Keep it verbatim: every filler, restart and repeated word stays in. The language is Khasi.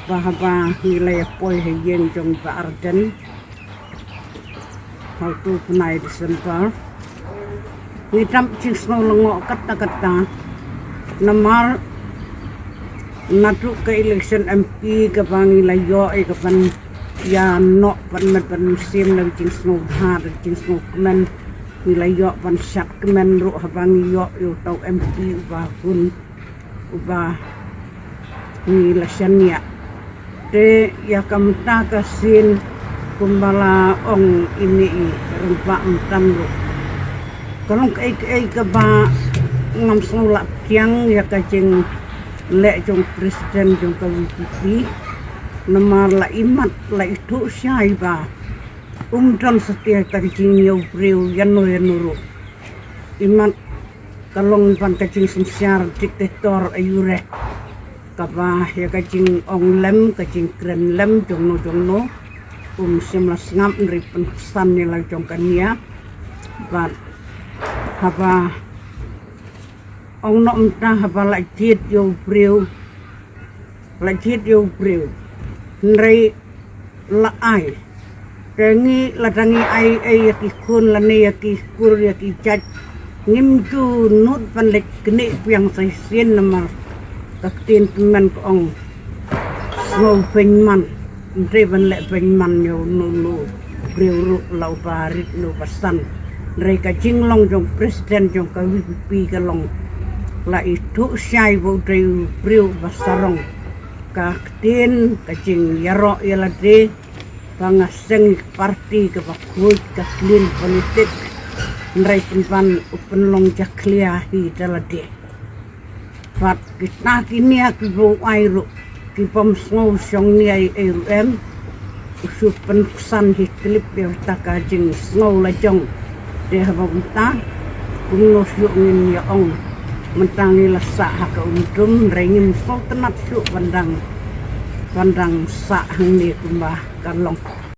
Ba haba ngi la ïa poi ha ïing jong Bah Ardent ha uto u bnai December, ngi dap jingsngew lyngngoh katta katta. Namar naduh ka election M P kaba ngi la ïoh ïa ka ban ïa noh ban met ban mynsiem na ka jingsngewbha da ka jingsngewkmen, ngi la ïoh ban shad kmen ruh haba ngi ïoh ïa uto u M P uba hun uba ngi la shaniah. Te ïa ka mynta ka sien kumba la ong ine i rangbah mynta ruh, ka long kaei kaei kaba ngam sngew lah pdiang ïa ka jingleh jong president jong ka V P P. Namar la imat la ithuh shai ba um don satia ïa ka jingñiew briew ïano ïano ruh. Imat ka long ban ka jingsynshar dictator aiu re, kaba ïa ka jingong lem ka jingkren lem jongno jongno um shym la sngap, hynrei pynksan ïa la jong ka nia. Bad haba ong noh mynta haba la jied ïa u briew, la jied ïa u briew, hynrei la ai. Te ngi lada ngi ai ei ïa ki khun lane ïa ki kur ïa ki jait, ngim ju nud ban leit knieh biang sa shisien namar ka ktien tymmen ka ong sngew beiñman. Ym dei ban leh beiñman ïa uno uno u briew ruh, la uba rit ne uba san. Hynrei ka jinglong jong president jong ka V P P ka long la ithuh shai ba u dei u briew uba sarong. Ka ktien ka jingïaroh ïa lade ba nga seng ïa ka party kaba khuid ka clean politik, hynrei pynban u pynlong jakhlia hi da lade. Bad kita ki nia kiba u ai ruh ki bym sngew shong nia ei ei ruh em, u shu pynksan hi tlip ïa kata ka jingsngew la jong. Te haba mynta kumno shuh ngin ïa ong, mynta ngi la sah ha ka um dum, hynrei ngim sngewtynnat shuh ban dang, ban dang sah hangne kumba ka long.